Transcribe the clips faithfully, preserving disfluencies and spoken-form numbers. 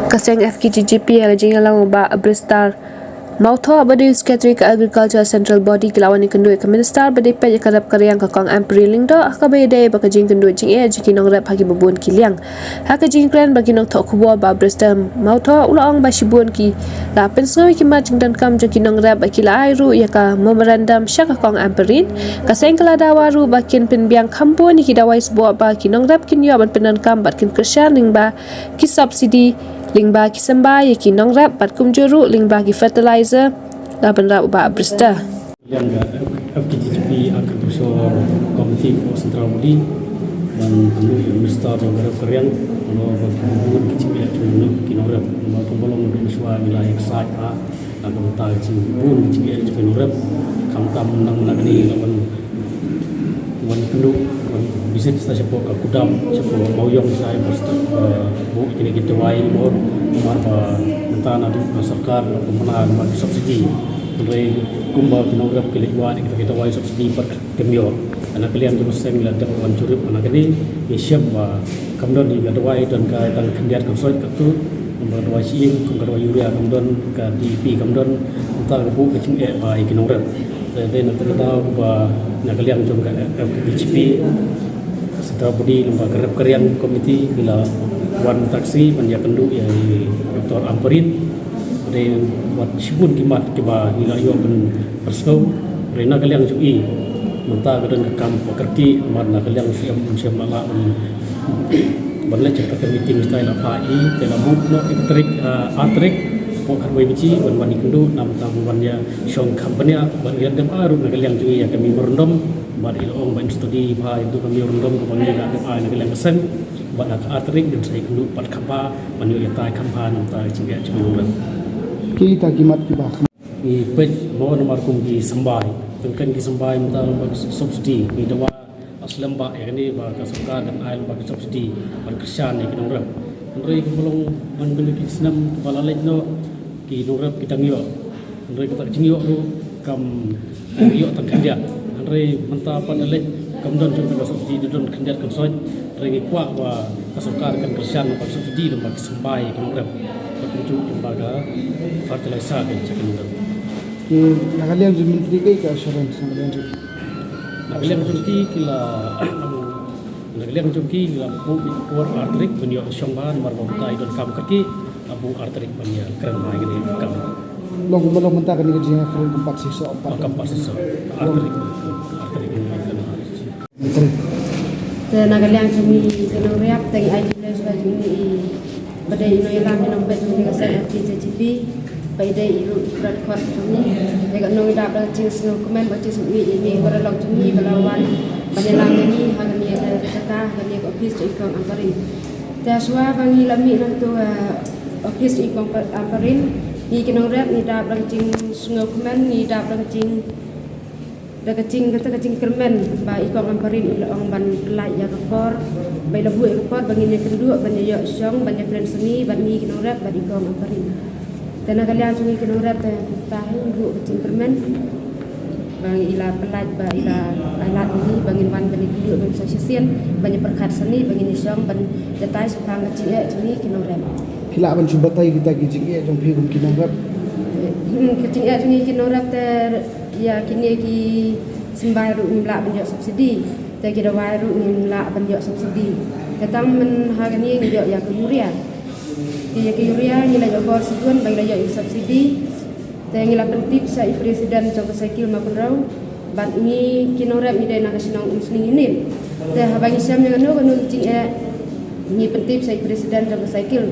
Ka seng F K T G P ha ka jingïalang u Bah Bristol Mawthoh ba dei u Secretary ka Agriculture Central Body ki la wan ïakynduh ïa ka Minister ba dei peit ïa ka rep ka riang ka Kong Ampareen Lyngdoh ha kaba ïadei bad ka jingkynduh jingeh jong ki nongrep ha kiba bun ki liang. Ha ka jingkren bad ki nongthoh khubor Bah Bristol Mawthoh u la ong ba shibun ki la pynsngew ïa ki mat jingdonkam jong ki nongrep bad ki la ai ruh ïa ka memorandum sha ka Kong Ampareen. Ka seng ka la dawa ruh ba kin pynbiang kham bun ïa ki dawai sboh ba ki nongrep kin ïoh ban pyndonkam bad kin kyrshan lyngba ki subsidy lyngba ki symbai ïa ki nongrep bad kumjuh ruh lyngba ki fertilizer. La bynrap u Bah Bristol. Liang ka F K T G P Agriculture Committee of Central Body ban pynduh ïa u Minister jong ka rep ka riang, ba ki bun ki jingeh jong ki nongrep, ba kumba long mynta shuwa ngi la ïa ksai ha ka bynta ka jingbun ki jingeh jong ki nongrep. Khamtam nang na kane la wan wan kynduh wan visit sa shapoh ka Kudam shapoh Mawiong sa ïa buh kine ki dawai mo, namar ba mynta naduh na sorkar la pynbna namar ki subsidy. Hynrei kumba ki nongrep ki leit wad ïa kita ki dawai subsidy pat kim ïoh. Na ka liang jong ka seng la dep wan jurip na kane, ngi shem ba kam don ïa ka dawai, don ka tang khyndiat kynsoit katto, kum ka dawai shyieng, kum ka dawai urea kam don, ka D A P kam don, mynta ka buh ka jingeh ba ïa ki nongrep. Te dei na kata ka daw ba na ka liang jong ka F K T G P Central Body lyngba ka rep ka riang committee ki la wan taxi ban ïakynduh ïa i Doctor Ampareen. Dei wat shibun ki mat kiba ngi la ïoh ban pyrshang. Hynrei na ka liang jong i mynta ka don ka kam ba kyrkieh, namar na ka liang siem siem la lah ban ban leit sha ka meeting, mynta i la phah i te la buh noh ïa ka tarik, ah, ar tarik, hapoh khatwei baje ban wan ïakynduh, namar ban wan ïashong kham bniah, ban ïa dep ai ruh na ka liang jong i ïa ka memorandum, bad i la ong ban study bha ïa ka memorandum kaba ngi la dep ai na ka liang ka seng, bad ha ka ar tarik ngin sa ïakynduh pat kham bha ban ïoh ïatai kham bha na ka bynta ka jingeh jong ki nongrep. Kita ki mat kiba kham. Ngi peit mo namar kum ki symbai, tang kren ki symbai mynta namar subsidy, ngi dawa slem ba ïa kane ba ka sorkar kan ai ba ka subsidy ban kyrshan ïa ki nongrep. Hynrei kumba long ban kine ki snem kiba la leit noh, ki nongrep ki dang ïoh. Hynrei kata ka jingïoh ruh kam ïoh tang khyndiat. Hynrei mynta pat la leit kam don jong ka subsidy, don khyndiat kynsoit. Hynrei ngi kwah ba ka sorkar kan kyrshan ba ka subsidy lyngba ki symbai ïa ki nongrep, bad kumjuh lyngba ka fertilizer kan sha ki nongrep. Ki na ka liang jong myntri, kaei ka assurance na ka liang jong ki? Na ka liang jong ki, ki la, na ka liang jong ki, ki la buh ïa ka por ar tarik ban ïoh shong bha namar ba mynta i donkam kyrkieh, la buh ar tarik ban ïakren bha ïa kane ka kam. Long kumba long mynta kane ka jingkren kum pat shisha, pat. Ah, kam pat shisha. Ar tarik. Ar tarik ban ïakren bha. Te na ka liang jong ngi ki nongrep te ngi ai khublei shuwa jong ngi i ba dei i nongïalam i nongpeit jong ngi ka seng F K T G P, ba i dei i ruh i kyrpad jong ngi. Te ka nongïadap da ka jingsngewkmen bad jingsngewbha ïa ngi, i paralok jong ngi ba la wan ban ïalam ïa ngi ha kane ka jaka, ha kane ka office jong i Kong Ampareen. Te shuwa ba ngi la mih na kato ka office jong i Kong Ampareen, ngi ki nongrep ngi dap da ka jingsngewkmen, ngi dap da ka jing da ka jing, kata ka jingkyrmen ba i Kong Ampareen i la ong ban pyllait ïa ka por, ba i la buh ïa ka por ba ngin ïakynduh, ban ïa ïoh shong, ban ïakren sani bad ngi ki nongrep bad i Kong Ampareen. Te na ka liang jong ngi ki nongrep te, te hi buh ka jingkyrmen ba i la pyllait, ba i la ai lad ïa ngi ba ngin wan ban ïakynduh bad sa shisien, ban ïapyrkhat sani, ba ngin ïa shong, ban ïatai shaphang ka jingeh jong ngi ki nongrep. Phi lah ban shu batai kita ki jingeh jong phi kum ki nongrep? Hmm, ka jingeh jong ngi ki nongrep te ïa kine ki symbai ruh ngim lah ban ïoh subsidy, te ki dawai ruh ngim lah ban ïoh subsidy. Te tang myn ha kane ngi ïoh ïa ka urea. Te ïa ka urea ngi la ïoh bor shibun ba ngi la ïoh ïa ka subsidy. Te ngi la pyntip sha i president jong ka cycle Mawkynrew bad ngi ki nongrep ngi dei na ka shnong Umsning Unit. Te haba ngi shem ïa kano kano ki jingeh ngi pyntip sha i president jong ka cycle.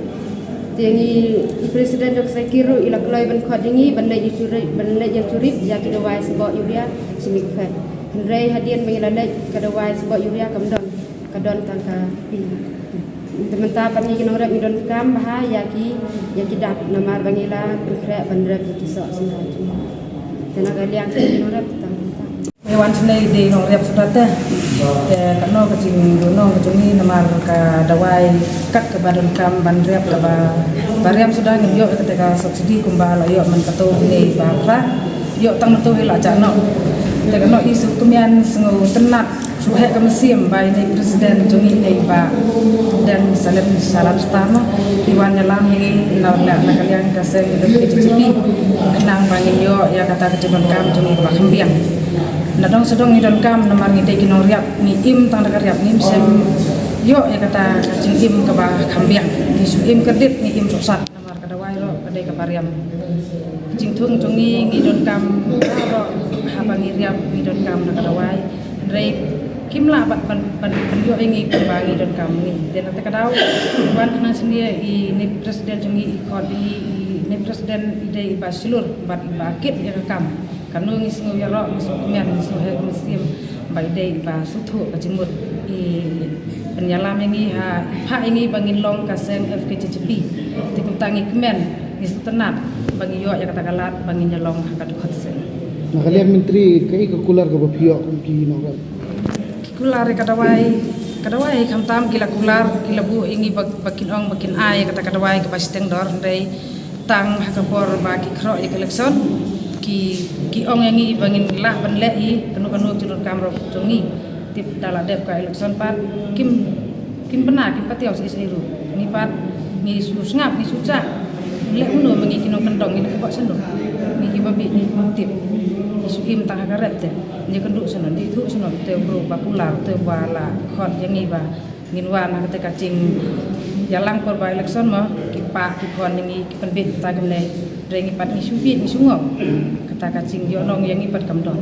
Te ngi, i president jong ka cycle ruh i la kloi ban khot ïa ngi ban leit ïa jurip, ban leit ïa jurip ïa ki dawai sboh urea sha Meikhphet. Hynrei hadien ba ngi la leit ka dawai sboh urea kam don, ka don tang ka phi. Te mynta pat ngi ki nongrep ngi donkam bha ïa ki, ïa ki dap namar ba ngi la pynkhreh ban rep ïa ki soh sngewbha. Te na ka liang ki nongrep tang tang. Ngi wan shane dei nongrep suda te. Te kano ka jingdonong ka jong ngi namar ka dawai kat kaba donkam ban rep kaba, ba rep suda ngim ïoh kata ka subsidy kumba la ïoh man kato ne ba phra. Ïoh tang mato hi la jah noh. Te kano i shu kmian sngewtynnat shu heh ka mynsiem ba ine i president jong ngi ne i Bah Deng Lem Salam Star mo, ki wan ïalam ïa ngi na, na, na ka liang ka seng F K J G P, khnang ba ngin ïoh ïa kata ka jingdonkam jong ngi kaba kham biang. Na dong sha dong ngi donkam namar ngi dei ki nongriap, ngi im tang da ka riap, ngim shym ïoh ïa kata ka jingim kaba kham biang. Ngi shu im kyrdiat, ngi im sopsat namar ka dawai ruh ka dei kaba riam. Jingthung jong ngi, ngi donkam ruh haba ngi riap ngi donkam na ka dawai. Hynrei kim lah ban, ban, ban, ban ïoh ïa ngi kumba ngi donkam ngi. Te na kata ka daw, wan khnang shen ïa i ne president jong ngi, i khot ïa ngi, i ne president i dei iba shlur bad iba kit ïa ka kam. Kano ngi sngew ïaroh, ngi sngew kmen, ngi sngew heh mynsiem ba i dei iba sngewthuh ka jingmut. I pynïalam ïa ngi ha, i phah ïa ngi ba ngin long ka seng F K J G P. Te kumta ngi kmen, ngi sngewtynnat ba ngi ïoh ïa kata ka lad ba ngin ïalong ha ka dkhot seng. Na ka liang Myntri, kaei ka kular kaba phi ïoh kum ki nongrep? Ki kular ïa ka dawai, ka dawai khamtam ki la kular, ki la buh ïa ngi ba, ba kin ong ba kin ai ïa kata ka dawai kaba shiteng dor, hynrei tang ha ka por ba ki khroh ïa ka election, ki, ki ong ïa ngi ba ngin lah ban leh ïa kano kano ka jingdonkam ruh jong ngi. Tip da la dep ka election pat, kim, kim bna, kim patiaw shaei shaei ruh. Ngi pat ngi shu sngap, ngi shu jah. Leh kumno ma ngi ki nongkyndong, ngi dei kiba shano? Ngi kiba bieit, ngi kim tip. Ngi shu im tang ha ka rep te. Ngi kynduh shano, ngi ithuh shano, te u briew ba kular, te uba la khot ïa ngi ba ngin wan ha kata ka jingïalang por ba election mo, ki pah ki khon ïa ngi, ki pynbieit kata kumne. Hynrei ngi pat ngi shu bieit, ngi shu ngop. Kata ka jingïohnong ïa ngi pat kam don.